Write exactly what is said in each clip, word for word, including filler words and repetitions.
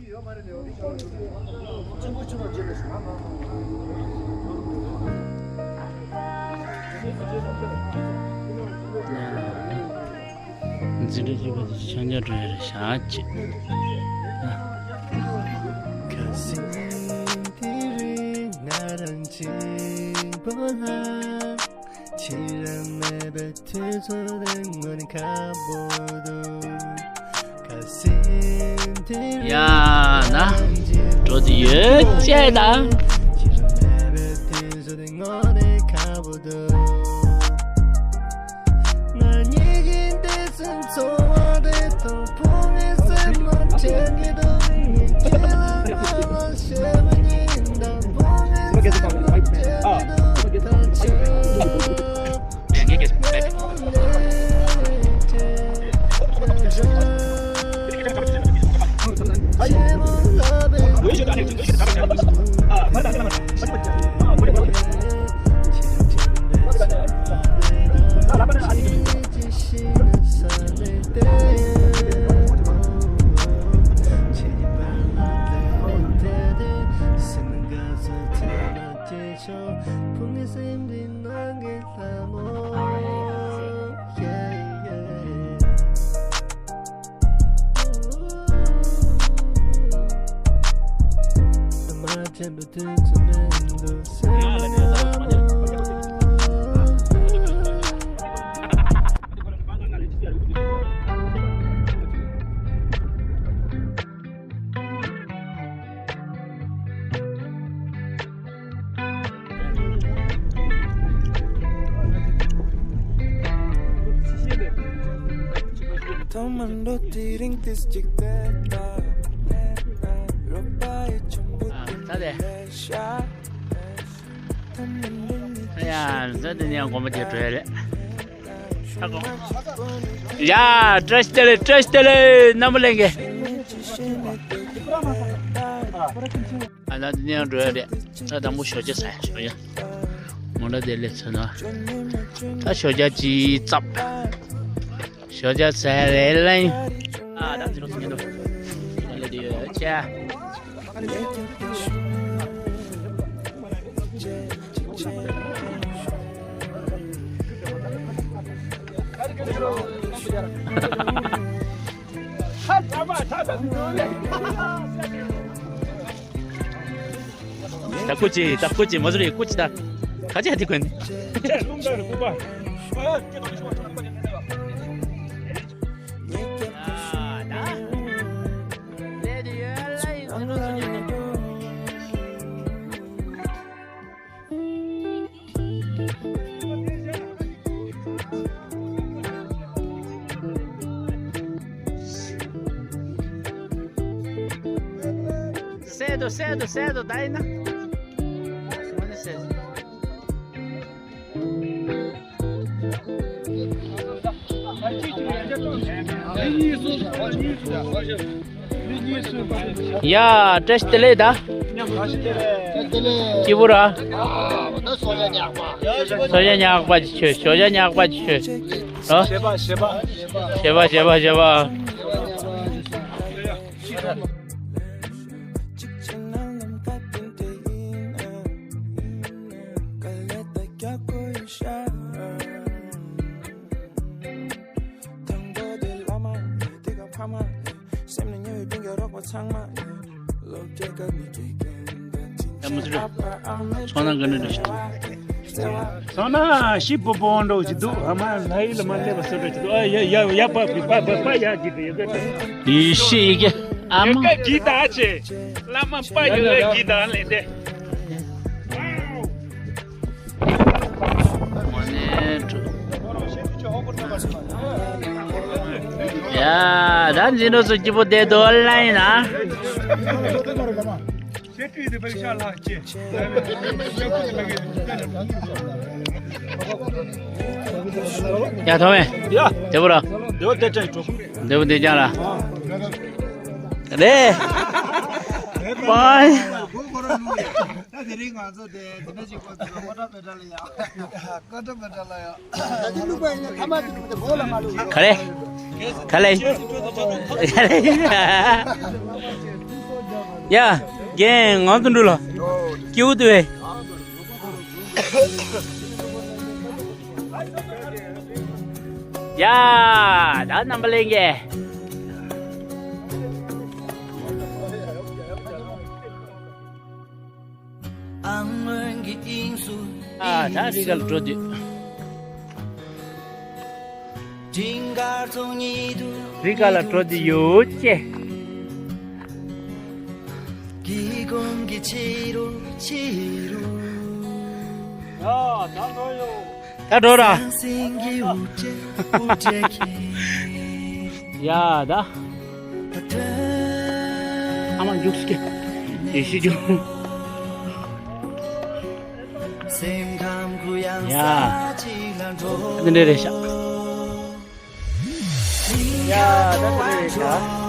འཛིན་གྲྭ་བཅུ་པ་དེ་ཆོས་རྒྱལ་སྒྲོལ་ཡར་བཞག་ཅིག་ཡ་ན། འགྲོ་དུ་ཡོད་ཅེས་དང་། ད་དེ། ཡ། ད་དེ་ནས་དགོན་པ་དེ་གྲོལ་རེད། ཡ། བཀྲ་ཤིས་བདེ་ལེགས། བཀྲ་ཤིས་བདེ་ལེགས། རྣམ་པ་ལྷན་རྒྱས། ཨ། ད་འདི་ནས་འགྲོ་ཡ་རེད། ད་དང་པོ་ཞོགས་ཇ་ཟ་ཡ། ཞོགས་ཇ། མོ་ཊ་དེ་སླེབས་ཚར་ན། ད་ཞོགས་ཇ་ཅིག་བཙབ། ཞོགས་ཇ་ཟ་ཡ་རེད་ལ། ཨ། ད་འཛིན་གྲྭ་སུ་ཉན་འདུག་ཨ་ལེ། དེ་ཡོད་ཅེ། ད་སྐུ་མཁྱེན། ད་སྐུ་མཁྱེན། མ་བཟོ་རེད། སྐུ་མཁྱེན། ད་ག་ཅི་ཧ་དེ་གོན། སད་དོ། སད་དོ། སད་དོ། ད་ཡིན་ན། ཡ། བཀྲ་ཤིས་བདེ་ལེགས་ད། སྐྱིད་པོ་ར། ཞོགས་ཇ་ཉག་པ་ཅིག་མཆོད། ཞོགས་ཇ་ཉག་པ་ཅིག་མཆོད། ཨ། བཞེས་པ། བཞེས་པ། བཞེས་པ། བཞེས་པ། བཞེས་པ། ཚོང་ནང་གི་ནི་འདྲ་ཞིག་འདུག་ཚོང་ནང་ཤི་པོ་པོ་འདྲ་ཞིག་འདུག་ཨ་མ་ལྷ་ཡུལ་ལ་མ་སླེབས་པ་སོ་འདྲ་ཞིག་འདུག་ཨ་ཡ་ཡ་ཡ་པ་པ་པ་པ་ཡ་གི་དེ་ཡ་གི་ཡི་ཤི་ཡི་གེ་ཨ་མ་ཡ་གི་ད་ཆེ། བླ་མ་པ་ཡོད་ལ་གི་ད་ལེ་དེ། ཡ། ད་འཛིན་གྲྭ་ཚོ་སྐྱིད་པོ་བསྡད་འདུག་ཨོན་ལ་ཡིན་ན། ཡ། ཐོག་མེད། ཡ། བདེ་པོ་ར། བདེ་པོ་དེ་ཅང་ར། རེད། པ། ད་དེ་རིང་ང་ཚོ་དེ་དེ་འདྲ་ཅིག་ཁོ་ཚོ་མོ་ཊ་མེ་ཊ་ལ་ཡ། ཀ་ཊ་མེ་ཊ་ལ་ཡ། ག་རེ། ག་ལེ། ག་ལེ། ཡ། རྒན་ངང་དུ་འགྲོ་ལ། སྐྱིད་པོ་འདུག་བས། ཡ། ད་རྣམ་པ་ལྷན་རྒྱས། ཨ། ད་རི་ཁ་ལ་འགྲོ་དུས། རི་ཁ་ལ་འགྲོ་དུས་ཡོད་ཅེ། ད་འགྲོ་ར། ཡ་ད། ཨ་མ་རྒྱུགས་སྐྱེ། ཡེ་ཤེས་རྒྱུགས། ཡ། འདི་འདྲ་རེད་ཤག་ཡ་ད་འདི་འདྲ་རེད་ཤག་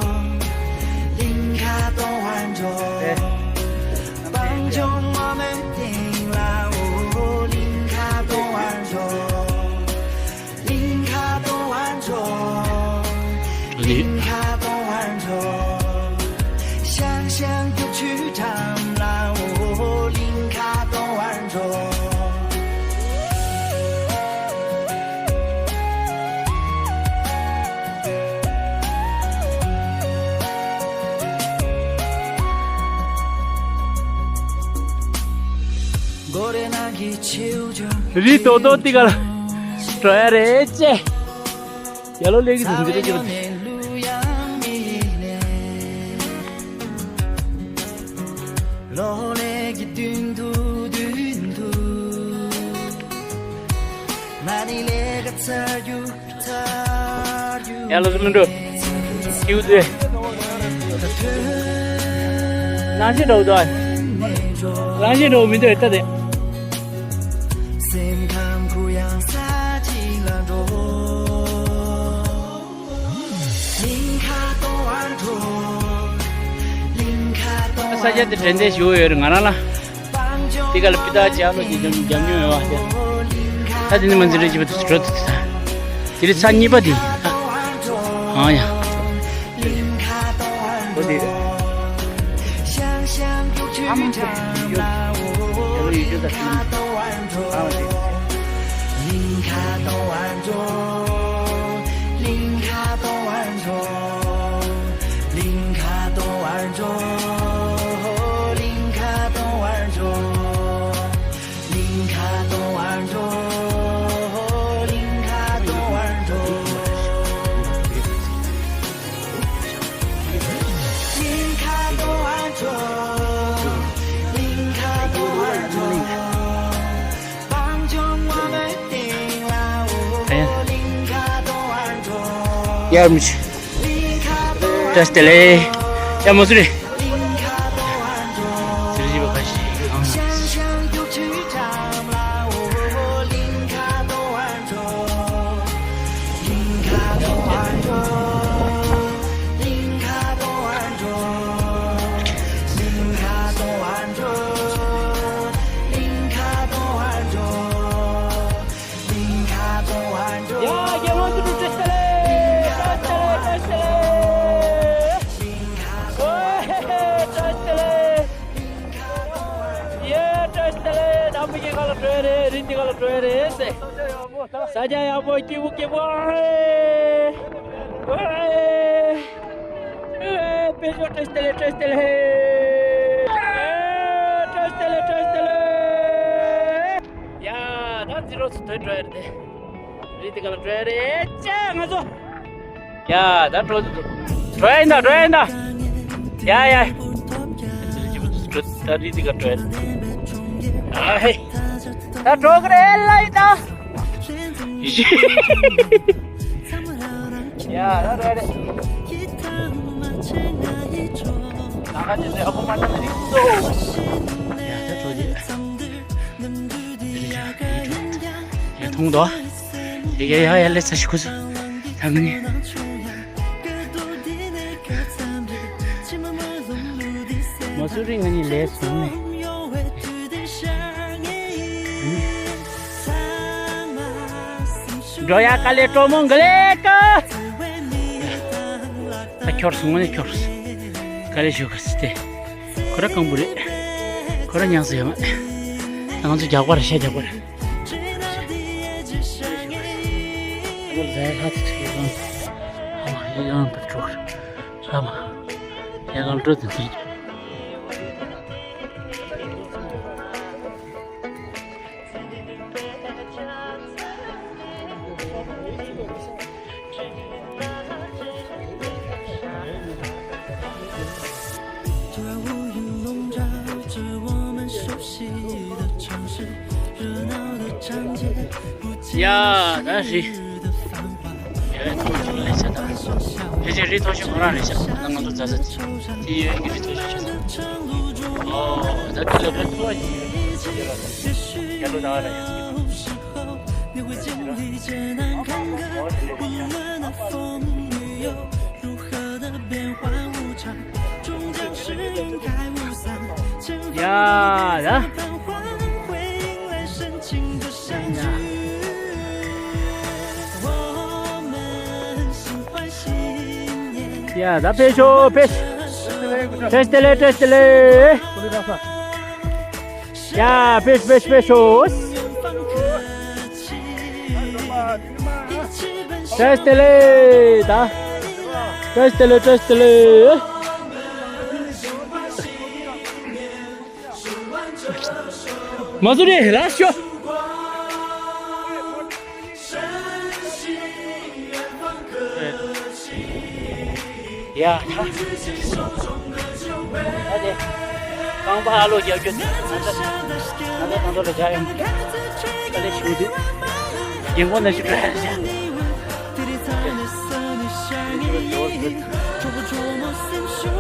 རེད། རི་དོ་དོ་ཏི་ག་ལ་འགྲོ་ཡ་རེད་ཅེ། ཡ་ལོ་ལེགས་ཀྱི་དུང་ཟེར་གྱི། ཡ་ལོ་སི་མི་འགྲོ། སྐྱིད་པོ་འདུག་ནང་བཞིན་འགྲོ་འདུག་ནང་བཞིན་འགྲོ་མི་འདུག་ད་དེ། ས་ཆ་དེ་དྲན་རྟེན་ཞུ་ཡོད་རེད་ང་རང་ལ། དེ་ག་ལ་པི་ཏ་ཅི་ཨ་ལོ་ཅིག་འཇམ་འཇམ་མྱོང་ཡོད་བ་དེ། ད་དེ་ནི་མ་འཛིན་རེ་ཅི་བ་དུ་འགྲོ་དུ་ད། དེ་རི་ཚ་གཉིས་པ་དེ། ཨང་ཡ། འོ་དེ། ཨ་མ་ཡོད་ཡོད་ད་ཨ་མ་དེ། ཡར་མི་ཆུ། བཀྲ་ཤིས་བདེ་ལེགས། ཡ་མོ་སུ་རེད། ཟེར་བཞིན་པ་ཁ་ཤས་ཡོད་ཨང་། ཡ། རྒྱལ་དབང་སྐུ་ཕྲེང་བཀྲ་ཤིས་བདེ་ལེགས། བཀྲ་ཤིས་བདེ་ལེགས། བཀྲ་ཤིས་བདེ་ལེགས། ཨོ་ཧེ་ཧེ། བཀྲ་ཤིས་བདེ་ལེགས། ཡེ། བཀྲ་ཤིས་བདེ་ལེགས། ནམ་མཁའི་ཁ་ལ་འགྲོ་ཡ་རེད། རི་འདི་ཁ་ལ་འགྲོ་ཡ་རེད་ཟེར། ས་ཆ་ཡག་པོ་སྐྱིད་པོ་སྐྱིད་པོ། ཨེ། ཨེ། དཔལ་འབྱོར་བཀྲ་ཤིས་བདེ་ལེགས། བཀྲ་ཤིས་བདེ་ལེགས། ཨེ། བཀྲ་ཤིས་བདེ་ལེགས། བཀྲ་ཤིས་བདེ་ལེགས། ཡ། ད་འཛི་རོགས་སུ་ཐོན་འགྲོ་ཡ་རེད་དེ། རི་དེ་ག་ལ་འགྲོ་ཡ་རེད་ཅེ་ང་ཚོ། ཡ། ད་འགྲོ་འགྲོ་ཡ་ཡིན་ད། འགྲོ་ཡ་ཡིན་ད། ཡ་ཡ། འགྲོ། ད་རི་དེ་ག་འགྲོ་ཡ་རེད། ཨ་ཧེ། ད་འགྲོ་གི་རེད་ལ་ཡིན་ད། ཡ། ད་འགྲོ་ཡ་རེད། ནང་ཁ་ཅིག་ལས་ཨ་ཁུ་མ་ན་རིག་ཏོ། ཡ། ད་འགྲོ་རེད། ཡ། མཐོང་དོ། ཡ་ཡ་ཡ་ཡ། ལས་ས་ཞིག་ཁུ་སུ། ཐང་ནི། མ་སུ་རི་ང་ནི་ལས་སོང་ནས། འགྲོ་ཡ་དཀའ་ལས་སྤྲོ་མོ་འགའ་ལས་ཀ། ད་ཁྱོར་སོང་ནས་ཁྱོར། དཀའ་ལས་ཞུ་ག་སི་ཏེ། ཁོ་ར་སྐམ་པོ་རེད། ཁོ་ར་ཉག་ཟེར་ཡོད་མ། ད་ང་ཚོ་རྒྱག་པ་རེད། ཤ་རྒྱག་པ་རེད། ཨ་ནི་ལས་ལྷ་ཚོ་ཁྲིད་ཡོང་། ཨ་མ་ཡི་ཡང་པར་འགྲོ། ཨ་མ་ཡ་གང་འགྲོ་དུ་འདི། ཡ། ད་རེད། ཡ། ཐོག་ཅིག་ལས་ཆ་དང་། ཕལ་ཆེར་རི་མཐོ་ཤོས་ཁོ་རང་རེད་ཤག་ད་ང་ཚོ་འཛའ་ས་དེ་ཡོད་ཀྱི་རི་མཐོ་ཤོས་ཤག་ཨོ། ད་དུས་ལ་ཕན་ཐོགས་ཡིན། རྒྱ་ལོ་ད་ར་ཡ། ཡ་ཡ། ཡ་ད་ཕེབས་ཤོག་ཕེབས། བཀྲ་ཤིས་བདེ་ལེགས། བཀྲ་ཤིས་བདེ་ལེགས། ཡ་ཕེབས་ཕེབས་ཕེབས་ཤོག་བཀྲ་ཤིས་བདེ་ལེགས། ད་བཀྲ་ཤིས་བདེ་ལེགས། བཀྲ་ཤིས་བདེ་ལེགས། མ་བཟོ་རེད་ལགས་ཤོ། ཡ། ད་དེ་རྐང་པ་ཨ་ལོ་རྒྱབ་རྒྱུ་ད་ད་ད་ད་ལོ་རྒྱག་ཡོང་། ད་ལས་ཞུ་དུས་རྒན་གོག་ན་ཞུ་ག་ཡ་ཤ།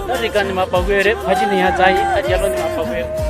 ད་རི་ཀ་ནི་མ་པ་གོས་རེད། ཕ་ཅི་ནི་ཡང་རྩ་ཡིན། ད་རྒྱ་ལོ་ནི་མ་པ་གོས། ཡ།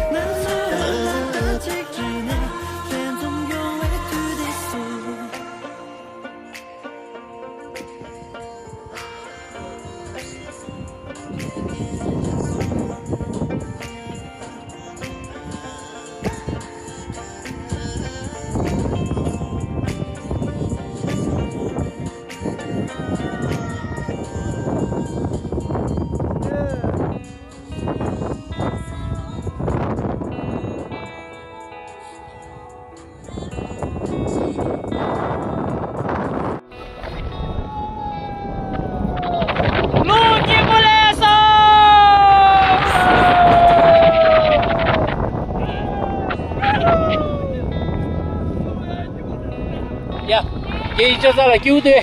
རྒྱལ་ཡིག་ཅོ་ས་ལ་སྐྱིད་པོ་དེ།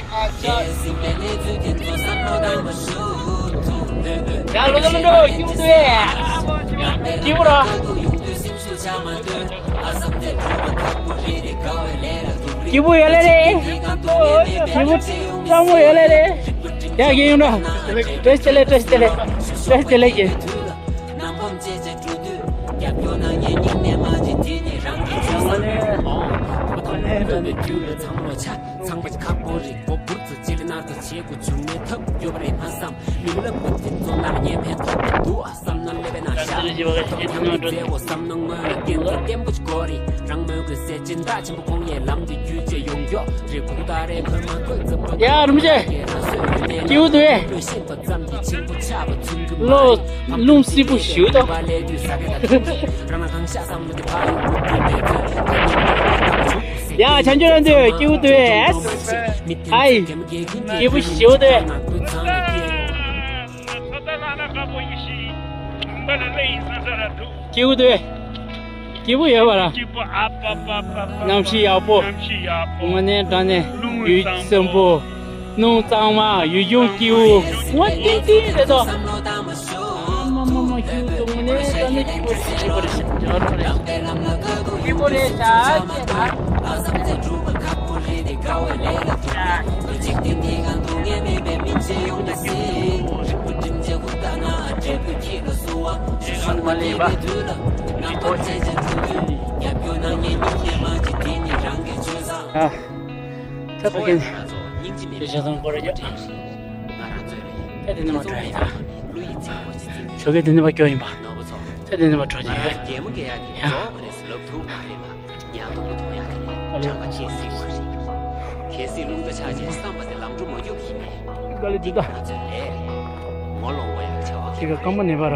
ཡ་ལོ་ལོ་ལོ་སྐྱིད་པོ་དེ། སྐྱིད་པོ་ར། སྐྱིད་པོ་ཡོད་ལེ་རེད། སྐྱིད་པོ་གཙང་མོ་ཡོད་ལེ་རེད། ཡ་རྒན་ཡོང་ན། བཀྲ་ཤིས་བདེ་ལེགས། བཀྲ་ཤིས་བདེ་ལེགས། བཀྲ་ཤིས་བདེ་ལེགས་རྒན། ཡ་རིན་པོ་ཆེ། སྐྱིད་པོ་འདུག་ཨེ། ལོ་རླུང་བསིལ་པོ་ཞིག་འདུག་ཡ་བྱང་ཆུབ་རང་དུ་སྐྱིད་པོ་འདུག་ཨེ། ཨའི། སྐྱིད་པོ་ཞིག་འདུག་སྐྱིད་པོ་འདུག་སྐྱིད་པོ་ཡོད་པ་ར། སྐྱིད་པོ་ཨ་པ་པ་པ་པ། གནམ་གཤིས་ཡག་པོ། གནམ་གཤིས་ཡག་པོ། དངོས་གནས་དྲང་གནས་ལུང་ཡུལ་བཟང་པོ། སེམས་པོ། སྣུམ་གཙང་མ། ཡུལ་ལྗོངས་སྐྱིད་པོ། ངོ་ཏིང་ཏིང་རེད་དོ། ཨ་མ་མ་མ། སྐྱིད་པོ་འདུག་དངོས་གནས་དྲང་གནས་སྐྱིད་པོ་རེད། སྐྱིད་པོ་རེད་ཤག་སྐྱིད་པོ་རེད་ཤག་སྐྱིད་པོ་རེད་ཤག་ཨ། ད་ཕ་གིན། དེ་བྱས་ཙང་སྐོར་རྒྱག་ད་དེ་ནས་མ་འགྲོ་ཡ་ཡིན་ད། ཞོགས་ཀས་དེ་ནས་མ་སྐྱོ་ཡིན་པ། ད་དེ་ནས་མ་འགྲོ་རྒྱུ་ཡོད། ཡ། ག་ལེ་འདི་ད། དེ་ག་སྐར་མ་ནས་པ་ར།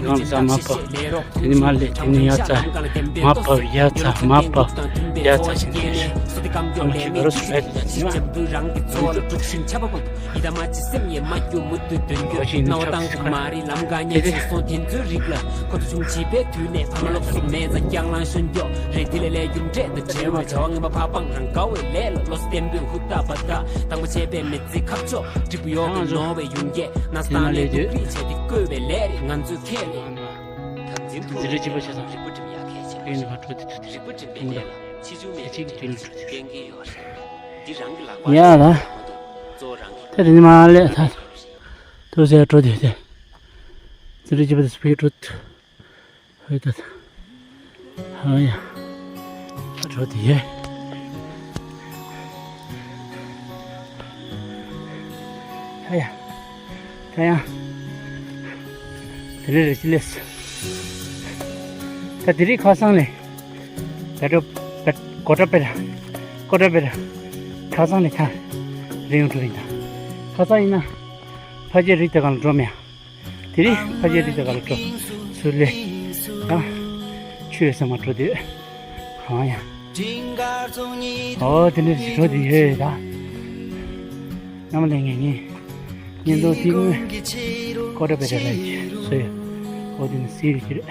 ནས་གང་ལ་ས་མ་བབས། དེ་ནས་མར་སླེབས། དེ་ནས་ཡར་ཙམ་མར་བབས། ཡར་ཙམ་མར་བབས། ཡར་ཙམ་ཞིག་ནས་ཨ་མ་ཞིག་ག་རུ་སུ་བས་ད་དེ་ནས་མར་ཡིད་མ་ཆེས་སེམས་ཡེ་མ་རྒྱུ་མུ་མཐུད་དོན་འགྱུར། རྣ་བ་དང་མ་རིག་ལམ་ཀ་ཉེ་ཆེ་སོང་དེ་ཚོའི་རིགས་ལ། ཁོ་ཚོ་ཆུང་བྱིས་པའི་དུས་ནས་ཕ་མ་སློབ་གསོ་མེད་ཙང་སྐྱག་ལང་ཤོན་མགྱོགས་རེད། དེ་ལས་ལས་ཡུམ་འདྲེ་དང་བྲལ་བའི་བྱ་བ་ངན་པ་ཕ་སྤང་རང་དགའ་བའི་ལས་ལ། བློ་གཏད་པོས་ཧུར་ཐག་པ་དགའ་དང་པོ་བྱས་པའི་མི་ཚེ་ཁ་ཕྱོགས་འགྲིག་པོ་ཡོག་གི་ནོར་བའི་ཡུམ་རྒྱས་ན་སྟངས་ལས་སྡུག་རིགས་བྱས་ཏེ་བཀོད་པའི་ལས་རེད། ང་ཚོས་ཁས་ལེན་དམ་འཛིན་ཐུབ་ཟི་རི་བྱིས་པ་ཆ་ཚང་རིག་པ་སྒྲིམ་ཡག་གལ་ཆེ་བ་རེད། རིག་པ་སྒྲིམ་པའི་ལས་ལ་ཕྱི་ཆུ་མེད་པའི་འདྲེ་ལ་ཕྱི་ཆུ་མེད་པའི་འདྲེ་ལ་ཆུ་ཆུ་བསྟེན་གྱི་ཡོད་རེད། འདི་རང་གི་ལག་པ་ཡ་ལ། ད་དེ་ནི་མ་ལས་ད་དུ་ཟེར་འགྲོ་དེ་དེ་ཙི་རི་ཅི་པ་དེ་སྤེ་འགྲོ། ཧོ་ད་ཧ་ཡ་ད་འགྲོ་དེ་ཡེ་ཧ་ཡ་ད་ཡ་དེ་རེ་རེ་ཅི་ལེས་ད་དེ་རི་ཁ་སང་ལས། ད་དྲོ་ད་ཀོ་ཏྲ་པེ་ར་ཀོ་ཏྲ་པེ་ར་ཁ་སང་ནས་ཁ་རེ་ཡོང་འགྲོ་ཡིན་ད། ཁ་སང་ཡིན་ན་ཕ་རྗེས་རི་དེ་ག་ལ་འགྲོ་མེད་ཡ། དེ་རིང་ཕ་རྗེས་རི་དེ་ག་ལ་འགྲོ་ཚུར་ལེ་ད་ཆུ་ཡོད་ས་མ་འགྲོ་དུས་གང་ཡ། ཨོ་དེ་འདྲ་ཞིག་འགྲོ་དུས་ཡོད་ད། རྣམ་ལས་ངེས་ངེས་ཉིན་ཐོ་ཏིང་ཀོ་ཏྲ་པེ་ར་ལ་ཡི་སོ་ཡ། ཨོ་དེ་ནི་སི་རི་ཅི་རེད།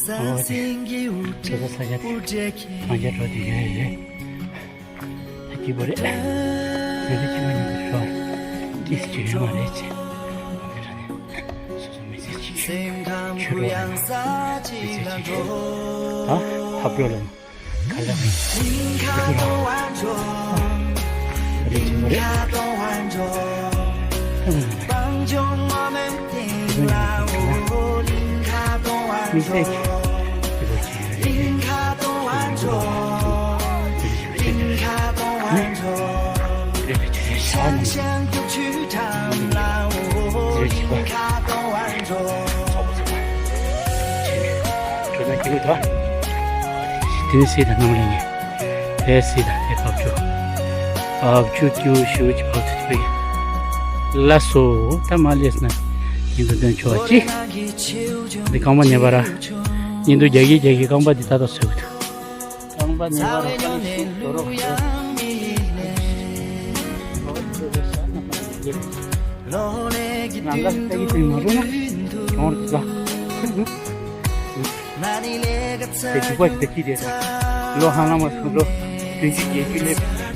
ཨོ་དེ་ཁྱོད་ཚོ་ས་ཆ་དེ་གང་ཆ་འགྲོ་དེ་ཡོད་ཡོད། ད་སྐྱིད་པོ་རེད། ཟེར་དུས་ཁྱིམ་ནས་འགྲོ་ཏིས་ཅི་ཡོད་མ་རེད་ཅེས། དེ་ར་ནས་སོ་སོ་མི་ཚེ་གཅིག་ཆོས་འགྲོ་ལ་ཡང་མི་ཚེ་གཅིག་ད་ཐབས་འགྲོ་ལ་ག་ལ་མི་ཚེ་གཅིག་ར་རེད་ཅེས་མ་རེད། ད་ང་ང་ང་མི་ཚེ་གཅིག་དེ་བ་ཅི་ཡོད་རེད། དེ་ནི་སྲིད་དང་རྣམ་གླིང་ངེ་དེ་སྲིད་དང་དེ་བབ་ཆུ་བབ་ཆུ་ཏིའུ་ཞུ་ཅི་བབ་ཆུ་ཏི་པའི་ལ་སོ་ད་མ་ལེས་ན་ཉིན་དུ་འདོན་ཆོག་ཅི། འདི་རྐང་པ་ཉེ་བ་ར་ཉིན་དུ་རྒྱ་གི་རྒྱ་གི་རྐང་པ་འདི་ད་ལྟ་སོས་གི་འདུག་རྐང་པ་ཉེ་བར་ཧ་ལས་ཤིག་དོ་རོགས་ཞུ། ང་འགའ་ལྟ་གི་དེ་མ་རུང་ན་གྱོང་རུ་འདུག་ག་དེ་འཇུག་པ་ཞིག་ཏུ་ཁྱི་དེ་ལོ་ཧ་ལམ་མ་སོང་ལོ་བདུན་ཅུ་བརྒྱད་ཅུ་སླེབས།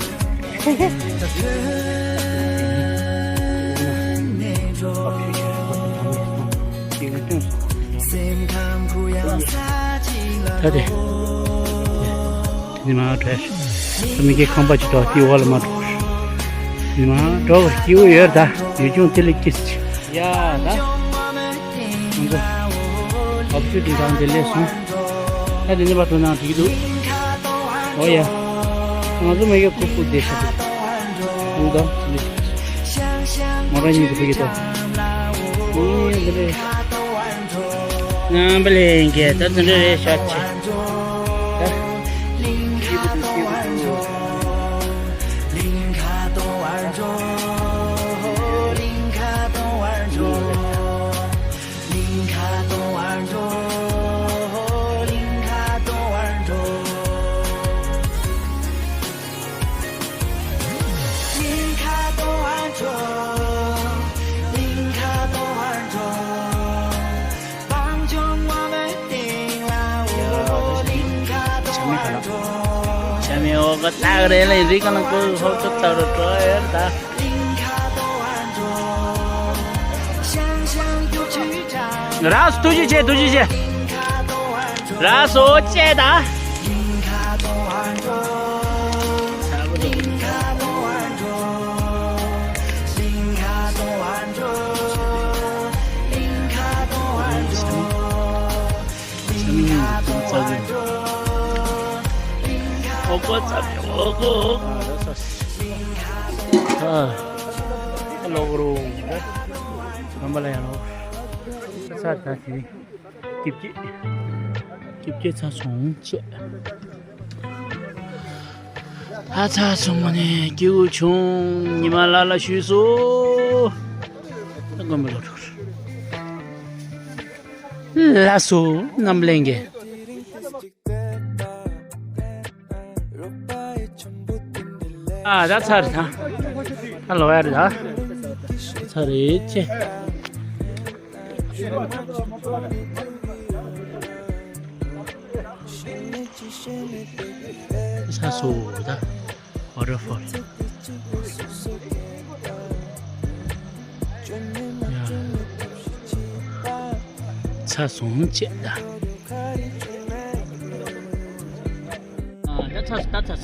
ད་དེ། དེ་ནི་མ་འགྲོ་ཡ། མི་སྐྱེ་ཁང་པ་ཅིག་འགྲོ་དེའི་འོག་ལ་མ་འགྲོ། དེ་ནི་མ་འགྲོ་བར་སྐྱེ་བོ་ཡོད་ད་ཡུལ་ལྗོངས་དེ་ལ་སྐྱེས་སུ་ཅི། ཡ་ད། ང་ཚོ། བབ་ཅུ་དེ་འདྲ་འདི་ལས་སོང་། ད་དེ་ནི་མ་འགྲོ་ན་འགྲིག་གི་འདུག་འོ་ཡ། ང་ཚོ་མི་སྐྱེ་ཁུག་ཁུག་བསྡད་ཤག་འདུག་ད། མོ་རང་ཉིད་ཀྱི་ཕ་གི་ཏོ། ཨེ་འདི་རེད། རྣམ་པ་ལྷན་རྒྱས་ད་འདི་འདྲ་རེད་ཤག་ཆེ། ད། བྱ་མི་འོ་ག་ལྟག་རེ་ལ་རི་ག་ལ་ཀོ་ཧོ་ཀ་ལྟག་རེ་འགྲོ་ཡར་ད། ར་སོ་ཐུགས་རྗེ་ཆེ་ཐུགས་རྗེ་ཆེ། ར་སོ་ཅེ་ད། ཨོ་ཀོ་ཙམ་ཨོ་ཀོ། ཨ་ལོག་རུང་། རྣམ་པ་ལ་ཡང་ལོག་ས་ད་དེ་ཀིབ་ཀྱི་ཀིབ་ཀྱི་ཚ་སོང་ཆེ། ཨ་ཚ་སོང་མ་ནས་སྐྱིད་པོ་བྱུང་། ཉི་མ་ལ་ལ་ཞུས་སོ། ཨ་དགོན་པ་ལ་འགྲོ། ལགས་སོ། རྣམ་གླིང་གི། ཨ་ད་ཚར་ད། ཨ་ལོ་ཡར་ད། ཚར་རེད་ཆེ། ས་སོ་ད། ཝ་ཊར་ཕོལ། ཡ། ཚ་སོང་བྱས་ད། ཨ་ད་ཚ་ད་ཚ།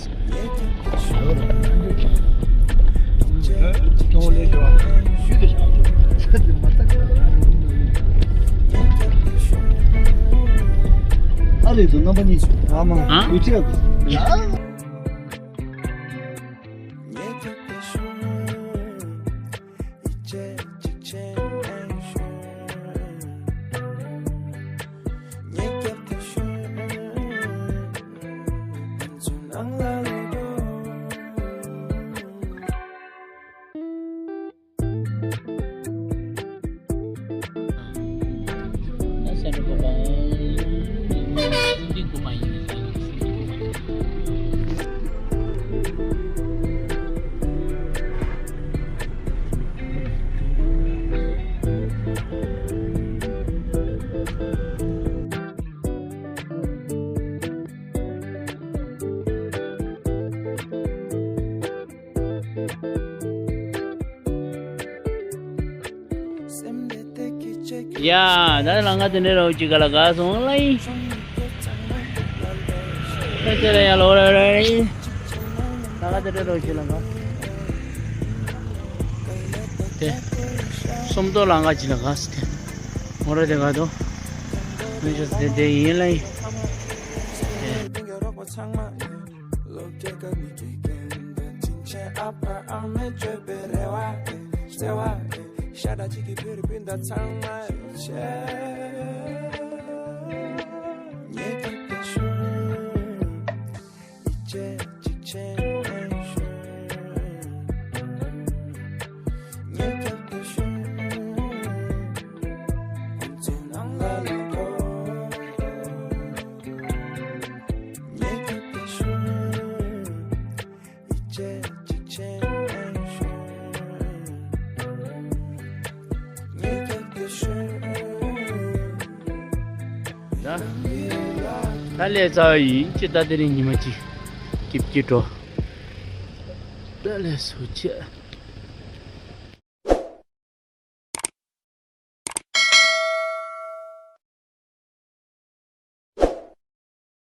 ཨ་ལས་དུ་རྣམ་པ་གཉིས་སུ་ཨ་མ་ཨ་ཡུ་ཁྲི་ཡ། ཡ། ད་ལམ་ཁ་དེ་འདྲ་རོགས་ཅིག་ག་ལ་ག་སོང་ལ་ཡིན། ད་ཅི་ལ་ཡ་ལོ་ར་ར་ཡིན། ལམ་ཁ་དེ་འདྲ་རོགས་ཅིག་ལ་ག། དེ། སུམ་མདོ་ལམ་ཁ་ཅིག་ལ་ག་སི་དེ། མོ་ར་དེ་ག་དོ། མི་ཆོ་དེ་དེ་ཡིན་ལ་ཡིན། དེ། ད་ལས་རྩ་བ་ཡིན་ཅི། ད་དེ་རིང་ཉི་མ་གཅིག་སྐྱིད་སྐྱིད་འགྲོ། ད་ལས་སུ་ཆེ།